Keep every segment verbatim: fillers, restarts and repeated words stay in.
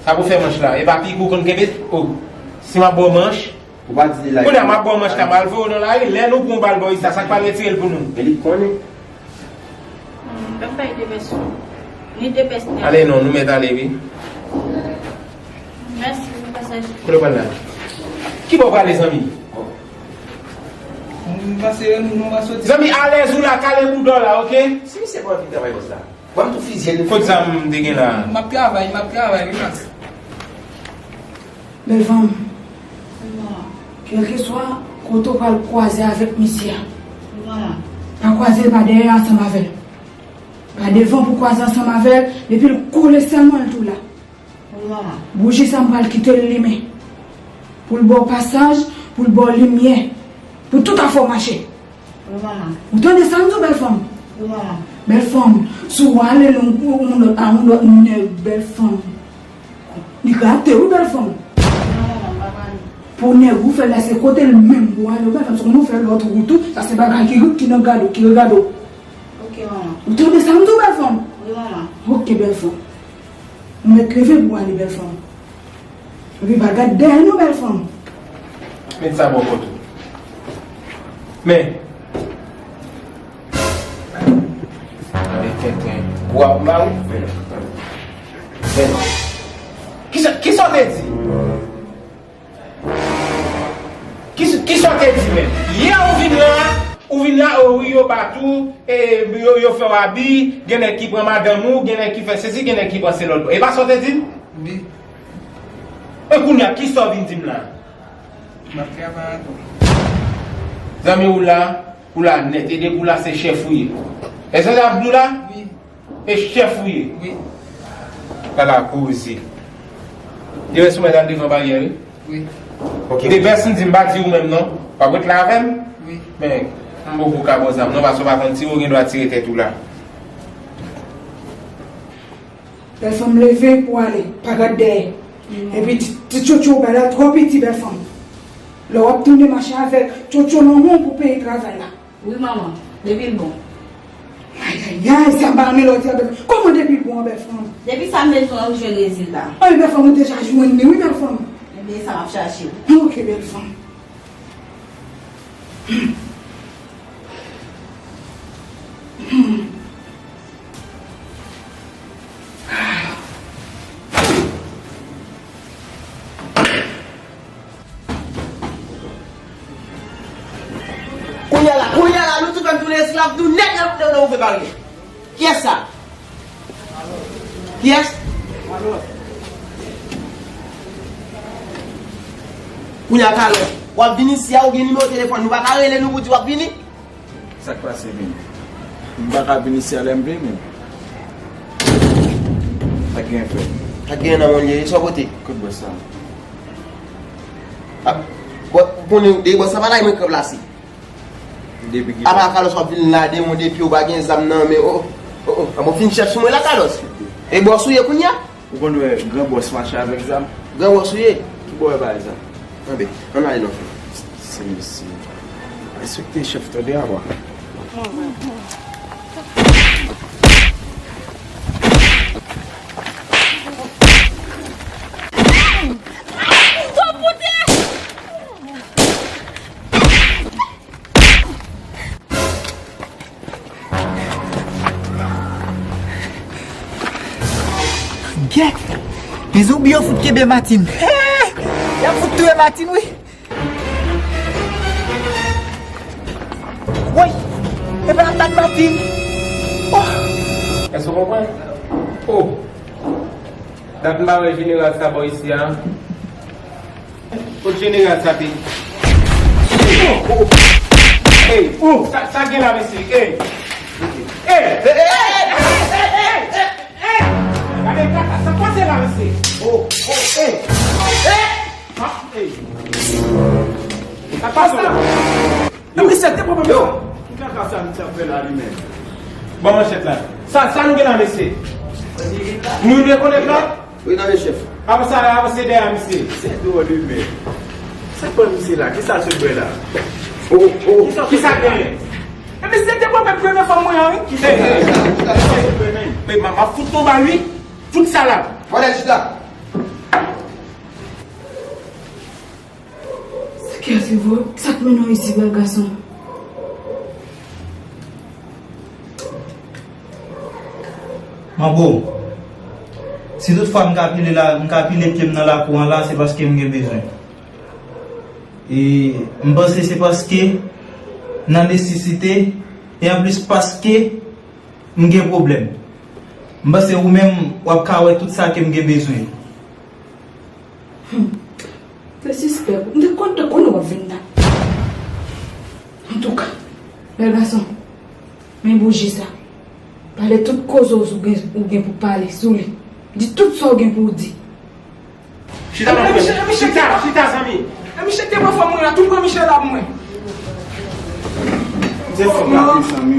Sa pou fè manch la. E pa pik ou konn kenbe? O, si m ap ba w manch, ou pa di li la. Kounye a m ap ba w manch la, m al voye w nan lari. Lè nou pran yon bal bò isi a, sa k pral retire l pou nou? Men li konnen. Hmm, pa bay de pès. Ni de pès nèt. Ale non, nou mèt ale, wi. Mèsi, nou pasaj. Kote w pral la? Ki bò w prale, zanmi? M panse nou pa soti. Zanmi, alèz ou la, kale boudò la, oke? Si misye pa anvi travay bòs la, ban m tou fizye l. Kot zam m te gen la? M ap travay, m ap travay, wi, mas. Bèl fanm, kèlkeswa kote w pral kwaze avèk misye a, pa kwaze l pa dèyè ansanm avè l. Pa devan pou kwaze ansanm avè l, depi l kole sèlman l tou la. Bouji sa m pral kite l limen. Pou l ba w pasaj, pou l ba w limyè. Pou tout afè w mache. Wi, manman. Ou tande sa m di w, bèl fanm? Wi, manman. Bèl fanm, si w ale nan yon, yon lòt, a yon lòt nèg, bèl fanm, li ka ate wi, bèl fanm. Wi, manman, m pa pale. Pou nèg ou fè la, se kote l menm pou ale, bèl fanm, se konnen w fè lòt wout ou, sa se bagay ki, ki nan gade w, ki regade w. Oke, manman. Ou tande sa m di w, bèl fanm? Wi, manman. Oke, bèl fanm. Ou mèt leve pou w ale, bèl fanm. Epi pa gad dèyè non, bèl fanm. Met sa bò kot ou. Men. Tande tenten. Ou ap ba ou? Men non. Men non. Kisa, kisa w te di? Kisa, kisa w te di menm? Yè ou vin la, ou vin la, o wi, yo bat ou, e, yo, yo fè w abi, gen nèg ki pran madanm ou, gen nèg ki fè sesi, gen nèg ki pran se lòt bò. E pa sa w te di m? Wi. E kounye a, kisa w vin di m la? M ap travay avè w. Zanmi w la, ou la nèt. E depi w la, se chèf ou ye. Èske sa w di w la? Wi. E chèf ou ye? Wi. Ala koze. Demen sou mwen al devan baryè, wi. Wi. Ok. Demen si m di m pa di ou menm non. W ap ret la avè m? Wi. Men, m poko ka ba w zam non, paske w pa konn tire, w gen dwa tire tèt ou la. Bèl fanm, leve pou ale, pa gad dèyè. Epi ti, ti tchotcho w bay la twò piti, bèl fanm. Lè w ap tounen mache avèk tchotcho nan men w pou peye travay la. Wi, manman. Depi l bon. Ayayay, sa m pa renmen lè w di a, bèl fanm. Kòman depi l bon, bèl fanm? Depi sa m bezwen an, m jwenn rezilta. Anben, bèl fanm, ou deja jwenn li, wi, bèl fanm. Ebyen, sa m ap chache. Ok, bèl fanm. Kounye a la, kounye a la, nou tou fè m tounen esklav nou nèt nan, nan, nan ouvè baryè. Kiyès sa? Kiyès? Kounye a, Kalòs, w ap vin isi a, ou gen nimewo telefòn, nou pa ka rele nou pou di w ap vini? Sa k pase, vini? M pa ka vin isi a lè m vle, men. Sa k gen, frè? Sa k gen nan mwen, li ye? Sa w pote? Kot bòs sa? Ah, bò, ou konnen, de bòs sa pa la, mwen k ranplase. Depi ki apa Kalòs w ap vin lade yon depi ou pa gen zam nan men, o, o, o, o, an bon fin chèf sou mwen la, Kalòs. E bòs ou ye kounye a? Ou konn wè gran bòs mache avèk zam? Gran bòs ou ye? Ki bò w pa zam? Anben, ann ale non, frè. Se mesye. Respekte chèf, tande, apa. Gèt! Men zonbi yo fout kenbe Martine. Hey! Y ap fout touye Martine, wi. Woy! E pa ap bat Martine. Oh! Èske w konprann? Oh! Dat m pa wè jeneral sa bò isi a. Kot jeneral sa te? Ey, sa, sa gen la, mesye? Ey! Ey! Ey! Gade kaka, sa pase la, mesye? Oh, oh, ey! Ey! Ah, ey! Sa pase la? Yo, misye te pran yo. Ki kaka sa misye ap fè la li menm? Ban manchèt la. Sa, sa nou gen la, mesye? Nou rekonèt la? Wi, tande chèf. Avanse, avanse dèyè misye. Se dwòl imen. Sa pran misye la? Kisa l sot bwè la? Oh, oh. Kisa, kisa genyen? E misye te pran menm premye fanm mwen an, wi. Kisa l sot bwè menm? Men m ap fout nou bal, wi. Fout sa la. Wale chita. Fivo, sa k mennen w isi, bèl gason? Manbo, si tout fwa m ka pile la, m ka pile pye m nan lakou an la, se paske m gen bezwen. E m panse se paske nan nesesite, e anplis paske m gen pwoblèm. M panse ou menm, w ap ka wè tout sa ke m gen bezwen. Hmm. Se sispèk. M te konn, te konnen w ap vin la. Antouka, bèl gason, men bouji sa. Pale tout koze w gen, ou gen pou pale sou li. Di tout sa w gen pou w di. Chita, chita, chita, zanmi. E misye te pran fanm mwen la, tou pran misye la pou mwen. Se fanm la, wi, zanmi.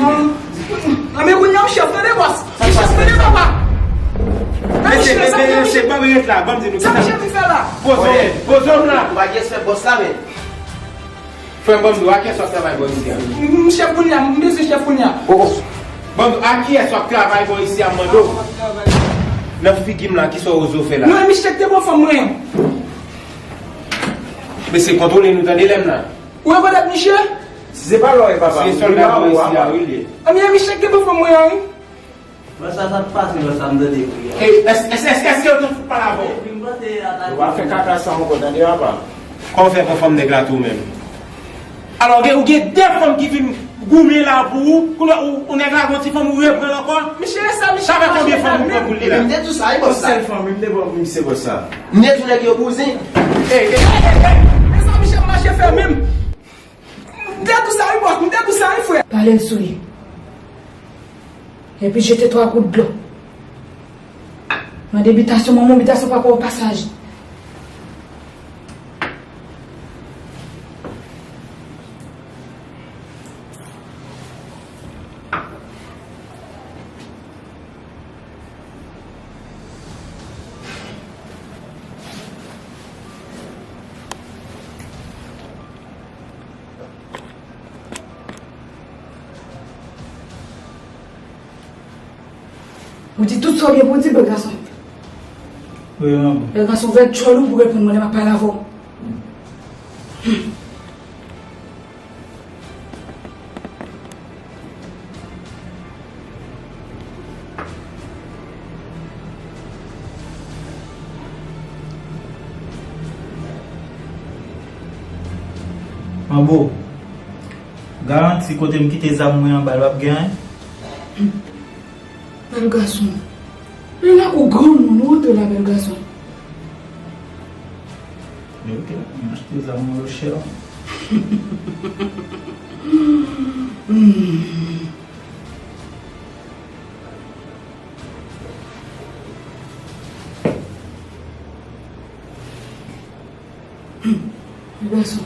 Anben kounye a, m chèf, tande bòs. M chèf, tande papa. Mesye, mesye, mesye, ban m ret la, ban m di nou. Sa misye vin fè la? Poze w, poze w la. Ou pa gen respè bòs la, men. Frè m, ban m di w, a kiyès w ap travay bò isi a? M chèf kounye a, m bezwen chèf kounye a. Oh, oh. Ban m di w, a kiyès w ap travay bò isi a, m mande w? Nan figi m la, kisa w oze w fè la? Non, e misye k te pran fanm mwen an. Mesye, kontwole nou, tande, lè m la. Ou rekonèt misye? Si se pa lò e papa m, se sòlda bò isi a, wi, li ye. Anben, e misye k te pran fanm mwen an, wi. Lò sa, sa t pase, lò sa, m tande kri a. E, èske, èske, èske, èske yo te fout pale avè w? Epi m pote atake. Ou pa fè kaka sa ankò, tande, papa. Kòman w fè pran fanm nèg la tou menm? Alò, gen, ou gen de fanm ki vin goumen la pou ou, kounye a, ou, ou nèg la gon ti fanm ou reprann ankò? Misye, sa, misye. Sa fè konbyen fanm ou pran pou li la? Epi m te di w sa, wi, bòs la. Yon sèl fanm, wi, m te pran pou misye, bòs la. M te di w nèg yo bouzen. Ey, ey, ey, ey, ey. E sa, misye mache fè menm. M te di w sa, wi, bòs, m te di w sa, wi, frè. Pale l sou li. Epi jete twa gout dlo. Mande bitasyon, manman, bitasyon pa ba w pasaj. Ou di tout sa w gen pou w di, bèl gason. Wi, manman. Bèl gason, ouvè djòl ou pou reponn mwen lè m ap pale avè w. Manbo, garanti kote m kite zam mwen anba l p ap gen anyen. Bèl gason. Men la ou granmoun, ou antre la, bèl gason. Men ok, m achte zam mwen yo chè. Hmm. Hmm. Bèl gason.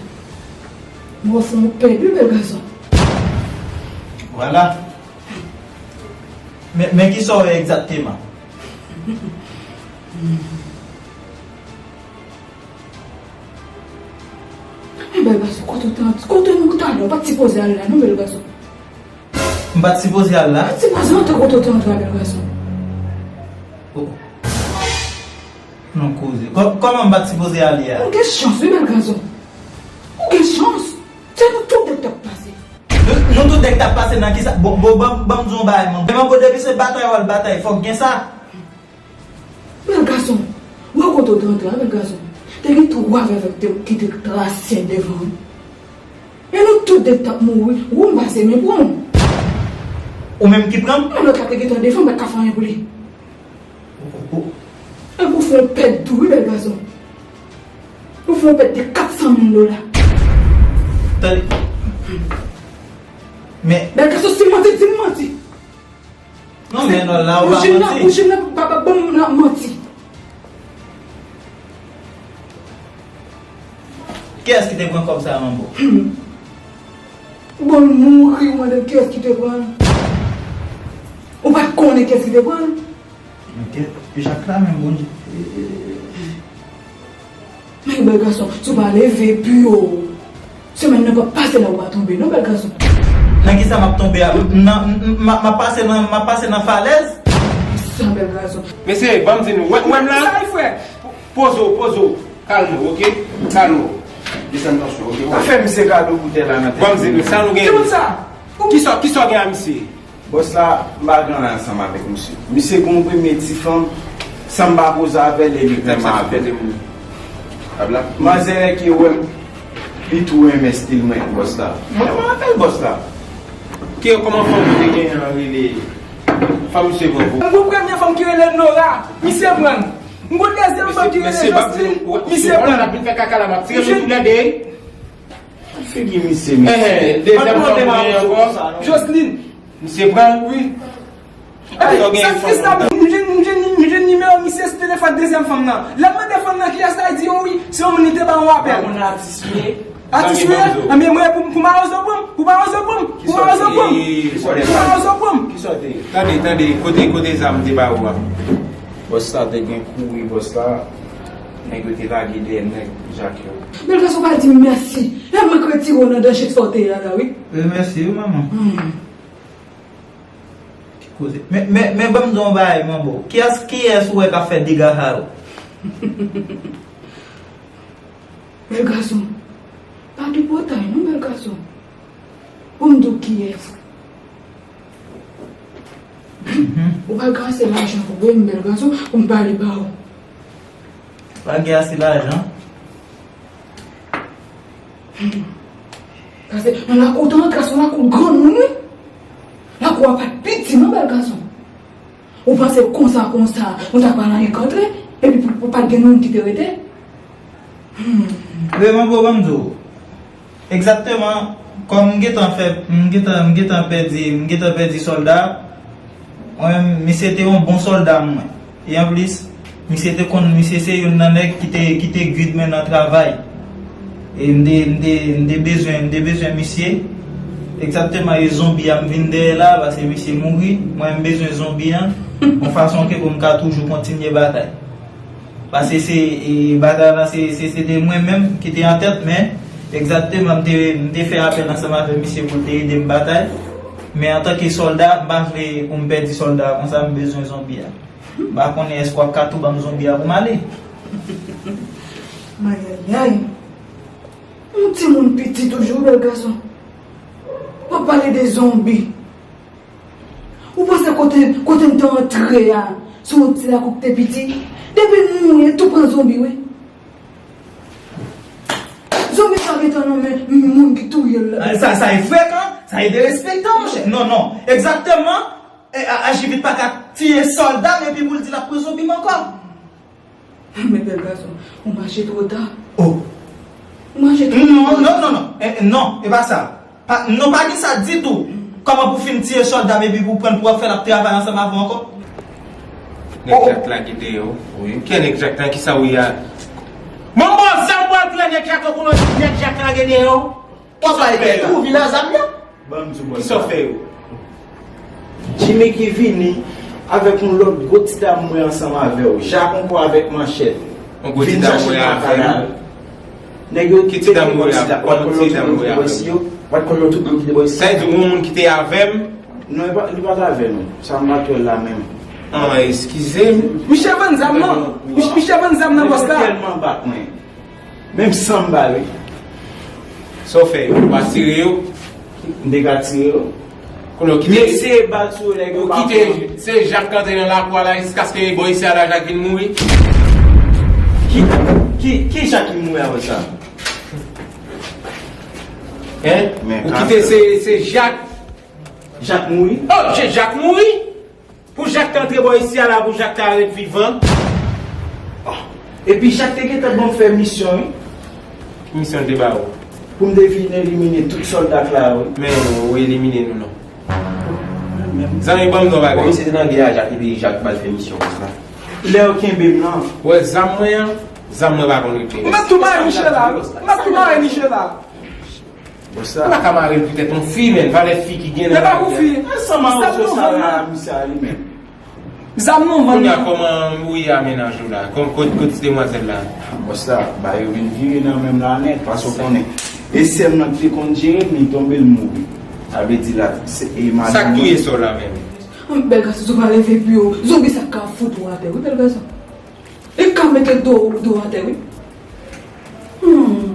Mwen fè w pèdi, bèl gason. Vwala. Men, men kisa w wè egzakteman? Men bèl gason, kote w te, kote nou t ale? Ou pa t sipoze ale la, non, bèl gason. M pa t sipoze al la? Ti pa jantan kote w te antre a, bèl gason. Oh. Non, koze. Kò-, kòman m pa t sipoze ale a? Ou gen chans, wi, bèl gason. Ou gen chans. Se nou tout de k t ap pase. Nou, nou tout de k t ap pase nan kisa? Bon, bon, ban, ban m di w yon bagay, man. Manbo, depi se batay w al batay, fòk gen sa. Bèl gason, ou wè kote w te antre a, bèl gason? Te gen twa vèvèk te, ki te trase devan w. E nou tout de t ap mouri, ou m pase men pran w. Ou menm ki pran m? Men lòt la te gentan devan, m pa t ka fè anyen pou li. Epi ou fè w pèd tou, wi, bèl gason. Ou fè w pèd de kat san mil dola. Tande. Men. Bèl gason, si m manti, di m manti. Non, men non, la ou pa manti. Ou jwenn nan, ou jwenn nan, pa, pa, ban m nan manti. Kiyès ki te pran kòb sa a, manbo? Hmm. Bon, mouri, ou mande kiyès ki te pran l. Ou pa t konnen kiyès ki te pran l? Men kèt, e chak la menm, Bondye. Men bèl gason, si w pa leve pi wo, semèn nan p ap pase la ou pa tonbe, non, bèl gason. Nan kisa m ap tonbe a? M, nan, m, m, m, m ap pase nan, m ap pase nan falèz? Sa, bèl gason. Mesye, ban m di nou, wè, wè m la? Sa, frè. Poze w, poze w. Kalme w, oke? Kalme w. Desann tansyon, ok? Pa fè misye kado pou tè la nan tèt. Bon, mwen di nou, sa nou gen? Ki moun sa? Kisa, kisa w gen a misye? Bòs la, m pa gen anyen ansanm avèk misye. Misye gen yon premye ti fanm, san m pa koze avè l, e li renmen avè l. Manzè ki wè m, li tou renmen stil mwen, bòs la. Mwen renmen avè l, bòs la. Ki, kòman fanm ou te genyen an rele? Fanm misye pran pou. M gon premye fanm ki rele Nora, misye pran l. M gon dezyèm fanm ki rele Joseline, misye pran l. L ap vin fè kaka la, m ap tire nou toulède. Figi misye, mesye. Dezyèm fanm mwen ankò. Joseline. Misye pran l, wi. Epi, sa tris la, m jwenn, m jwenn, m jwenn nimewo misye sou telefòn dezyèm fanm nan. Lè m mande fanm nan kiyès la, li di, o wi, se yon moun li te ba yon apèl. Atis ou ye? Atis ou ye? Anben, mwen, pou, pou mawozo pou m, pou mawozo pou m, pou mawozo pou m. Pou mawozo pou m. Kisa w te ye? Tande, tande, kote, kote zam te ba ou a? Bòs la te gen kouri, bòs la, nèg yo te lage dèyè nèg Jak yo. Bèl gason pa di m mèsi. E mwen k retire w nan danje sa w te ye a la, wi. Remèsye yo, manman. Hmm. Ki koze. Men, men, men ban m di w yon bagay, manbo. Kiyès, kiyès ou wè k ap fè dega sa yo? Bèl gason. Pa tripotay, non, bèl gason. Pou m di w kiyès. Ou pral gen ase lajan pou voye m, bèl gason, pou m pale ba ou. Pral gen ase lajan. Hmm. Paske nan lakou w te antre a, se yon lakou granmoun, wi. Lakou a pa t piti, non, bèl gason. Ou panse konsa, konsa, ou ta pral annik antre, epi pou, pou pa t gen moun ki te rete? Hmm. Vrèman, bro, ban m di w. Egzakteman, kòm m gentan fè, m gentan, m gentan pèdi, m gentan pèdi sòlda, mwen menm, misye te yon bon sòlda mwen. E anplis, misye te konn, misye se youn nan nèg ki te, ki te gid mwen nan travay. E m te, m te, m te bezwen, m te bezwen misye. Egzakteman, e zonbi a m vin dèyè la, paske misye mouri. Mwen, m bezwen zonbi an, yon fason ke pou m ka toujou kontinye batay. Paske se, e, batay la, se, se, se te mwen menm ki te an tèt, men egzakteman, m te, m te fè apèl ansanm avè misye pou l te ede m batay. Men antanke sòlda, m pa vle pou m pèdi sòlda a konsa, m bezwen zonbi a. M pa konnen èske w ap ka tou ban m zonbi a pou m ale. Ayayay. Yon timoun piti toujou, bèl gason. W ap pale de zonbi. Ou panse kote, kote m te antre a, se yon ti lakou ki te piti? Depi m mouri, tou pran zonbi, wi. Zonbi sa gentan nan men moun ki touye l la. Sa, sa e frekan, sa e derespektan, monchè. Non, non, egzakteman, e, a, Ajivit pa ka tiye sòlda m epi pou l di l ap pran zonbi m ankò. Men bèl gason, ou mache twò ta. Oh. Ou mache twò ta. Non, non, non, non. Eh, non, e pa sa. Pa, non, pa gen sa ditou. Kòman pou fin tiye sòlda m epi pou pran l pou w ap fè l ap travay ansanm avè w ankò? Nèg Jak la ki dèyè w. Wi. Ki nèg Jak la? Kisa w ye a? Manbo, zam w antre nèg Jak yo konnen nèg Jak la gen dèyè w. Kisa w fè yo? Ou vin a zam yo? Ban m di w bòs la. Kisa w fè yo? Jimmy ki vini avèk yon lòt gwo ti dam mwen ansanm avè w. Jak ankò avèk manchèt. Yon gwo ti dam mwen avè m. Nèg yo ki te dam mwen avè m. Yon ti dam mwen avè m. Wat kòl yo tout moun ki te bò isi. Sa vle di yon moun ki te avè m? Non, li pa, li pa t avè nou. Sa m pa t wè l la menm. Ah, eskize m. Misye vann zam nan. Mich-, misye vann zam nan bòs la. Tèlman bat mwen. Menm san m ba li. Sa w fè yo? Ou pa tire yo? M te ka tire yo. Kounye a w kite. M eseye bat sou yo, nèg yo pa pran. Ou kite se Jak k antre nan lakou a la jiskaske bò isi a la Jak vin mouri? Ki, ki, ki Jak ki mouri apre sa? Hein? Ou kite se, se Jak. Jak mouri? Oh, se Jak mouri? Pou Jak ta antre bò isi a la, pou Jak ta ret vivan. Epi Jak te gentan ban m fè misyon, wi. Ki misyon l te ba ou? Pou m te vin elimine tout sòlda k la, wi. Men ou elimine nou, non. Zanmi, ban m yon bagay. Bon, misye te nan gè a Jak, epi Jak pral fè misyon konsa. Lè yo kenbe m nan. Ou wè zam mwen an? Zam mwen pa konn regle. M ap tou mare Michel la, wi. M ap tou mare Michel la. Ou pa ka mare l poutèt yon fi, men valè fi ki gen nan lavi a. Ansanm ak zam nou vann nan. Misye a li menm. Zam nou vann nan. Kounye a, kòman ou ye a mennaj ou la? Kòm, kot, kot ti demwazèl la? Bòs la, ba yo vin vire nan men m la nèt, paske w konnen. E sè m nan ki te konn jere m, li tonbe, l mouri. Sa vle di la, se, e madanm mwen. Sa k touye sè w la menm? An, bèl gason, si w pa leve pye w, zonbi sa ka fout ou atè, wi, bèl gason. Li ka mete do, do atè, wi. Hmm.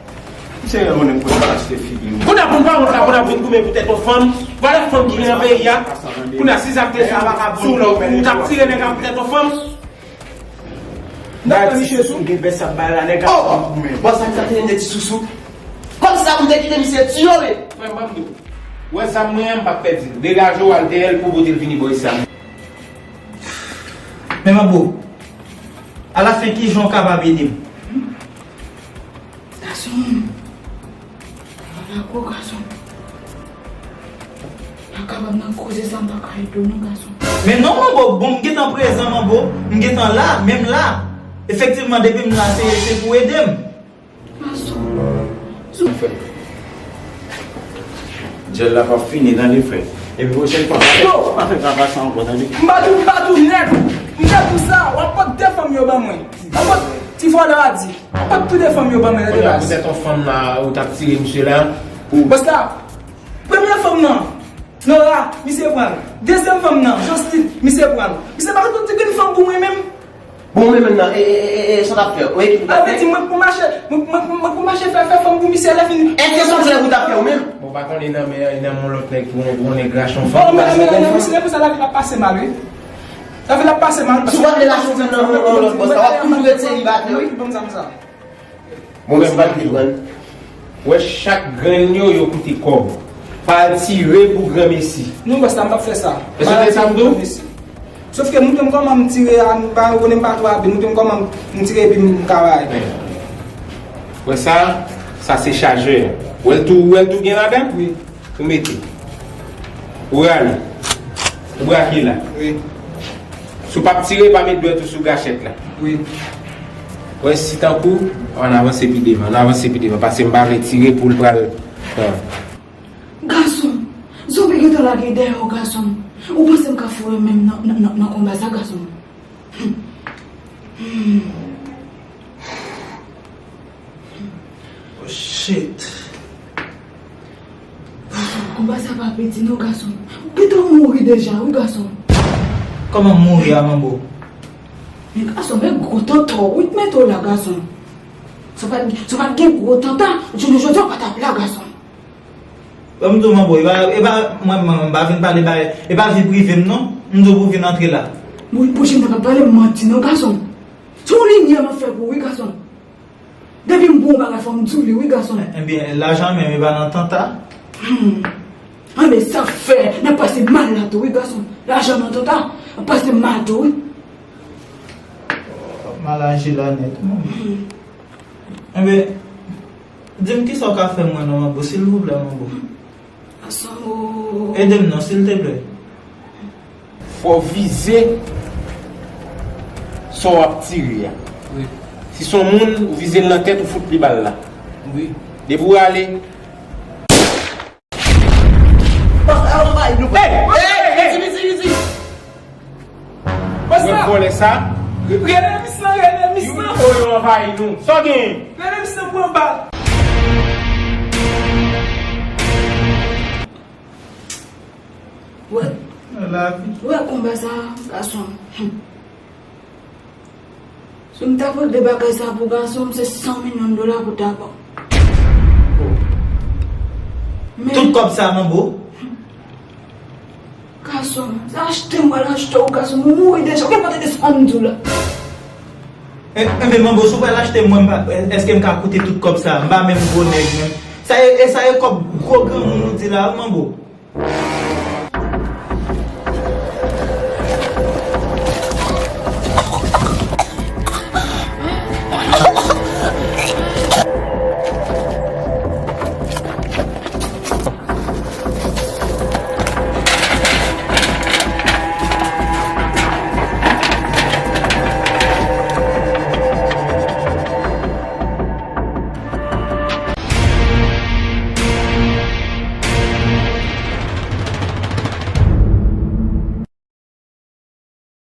Misye gen moun pou l achte figi. Kounye a pou n pa wont la, kounye a pou n goumen pou tèt yon fanm. Vwala fanm ki gen nan peyi a. Kounye a si sa te sou, sou lò, ou t ap tire nèg la pou tèt yon fanm. Nèg la misye sou. Gen bèt sa bay la, nèg la. Oh! Bon, sa ki sa te gen ti sousou. Kòm sa pou m te kite misye tiyo, men. Frè m, ban m di w. Ou wè sa m mwen an, m p ap pèdi l. Degaje w al dèyè l pou pote l vini bò isi a. Men Manbo, alafen kijan w kapab ede m? Gason, pa dakò, gason. Pa kapab nan koze sa, m pa ka ede w non, gason. Men non, Manbo, bon, m gentan prezan, Manbo. M gentan la, menm la. Efektivman, depi m la, se, se pou ede m. Gason. Sou. Djèl la p ap fini, tande, frè. Epi pwochèn fwa, pa fè, pa fè travay sa ankò, tande. M pa tou, m pa tou nèt. M fè tou sa, w ap pot de fanm yo ban mwen. W ap pot ti vòlè a di. W ap pot tou de fanm yo ban mwen, tande baz. Poutèt yon fanm la, ou t ap tire misye la. Bòs la, premye fanm nan, Nora, misye pran l. Dezyèm fanm nan, Jocelyne, misye pran l. Misye pa ret yon ti grenn fanm pou mwen menm. Bon, men menm nan, e, e, e, e, e, sa w t ap fè? Ou ekip ou t ap fè? Sa vle di mwen pou mache, mwen, mwen, mwen pou mache fè, fè fanm pou misye lè fini. Èske se yon ti lè pou w t ap fè ou menm? Bon, pa konn e nan men, e nan men yon lòt nèg pou yon gwo nèg rache yon fanm. Bon, men, men, men, men, si se pou sa, lavi l ap pase mal, wi. Lavi l ap pase mal. Si w pa vle rache yon fanm nan men yon lòt bòs la, w ap toujou ret selibatè, wi. Ban m sa, ban m sa. Bon, men m pa t vle pran. Wè, chak grenn yo, yo koute kòb. Pa al tire pou granmesi. Non, bòs la, m p ap fè sa. Èske w tande sa m di w? Sof ke montre m kòman m tire a, m pa konnen, m pa twò abile, montre m kòman m tire epi m ka bay. Wè sa, sa se chajè a. Wè l tou, wè l tou gen ladan? Wi. Ou mete. Ou rale. Ou brake la. Wi. Si w p ap tire, pa met dwèt ou sou gachèt la. Wi. Wè, si tankou, ann avanse pi devan, ann avanse pi devan, paske m pa vle tire pou l pral pran. Gason, zonbi gentan lage dèyè w, gason. Ou panse m ka foure men m nan, nan, nan, nan konba sa, gason? Hmm. Hmm. Oh, shit. Konba sa pa piti non, gason. Ou gentan mouri deja, wi, gason. Kòman mouri a, Manbo? Men gason, men gwo tòtò, wi, t mete w la, gason. Si w pa t, si w pa t gen gwo tanta, jounen jodi a, w pa t ap la, gason. Ban m di w, Manbo, e pa, e pa, mwen, mwen, m pa vin pale bagay, e pa vi prive m, non. M di w pou w vin antre la. Bon, pwochèn fwa, pa pale m manti, non, gason. Se yon limyè m ap fè pou ou, wi, gason. Depi m bon bagay, fò m di w li, wi, gason. Ebyen, lajan menm, e pa nan tanta. Hmm. Anben, sa fè, n ap pase mal la tou, wi, gason. Lajan nan tanta, n ap pase mal tou, wi. Mal aji la nèt, wi. Hmm. Ebyen, di m kisa w ka fè mwen non, Manbo, silvouplè, Manbo. Ede m non, silteplè. Fò w vize sa w ap tire a. Wi. Si se yon moun, ou vize l nan tèt, ou fout li bal la. Wi. Depi w ale. Bòs la, anvayi nou. Hey! Hey! Hey! Hey! Viti, viti, viti! Bòs la! Vòlè sa. Rele mis lan, rele mis lan. Yo, yo anvayi nou. Sa w genyen? Rele mis lan pou anba. Wè. Nan lavi. Wè konba sa, gason. Hmm. Si m ta regle bagay sa pou gason m, se san milyon dola pou ta pran. Men tout kòb sa, Manbo? Gason, se achte m pral achte w, gason m, ou mouri deja, ou genlè pa tande sa m di w la. E, enben, Manbo, si w pral achte m, mwen, m pa, èske m ka koute tout kòb sa? M pa menm gwo nèg, menm. Sa e, e sa e kòb gwo granmoun ou di la, wi, Manbo.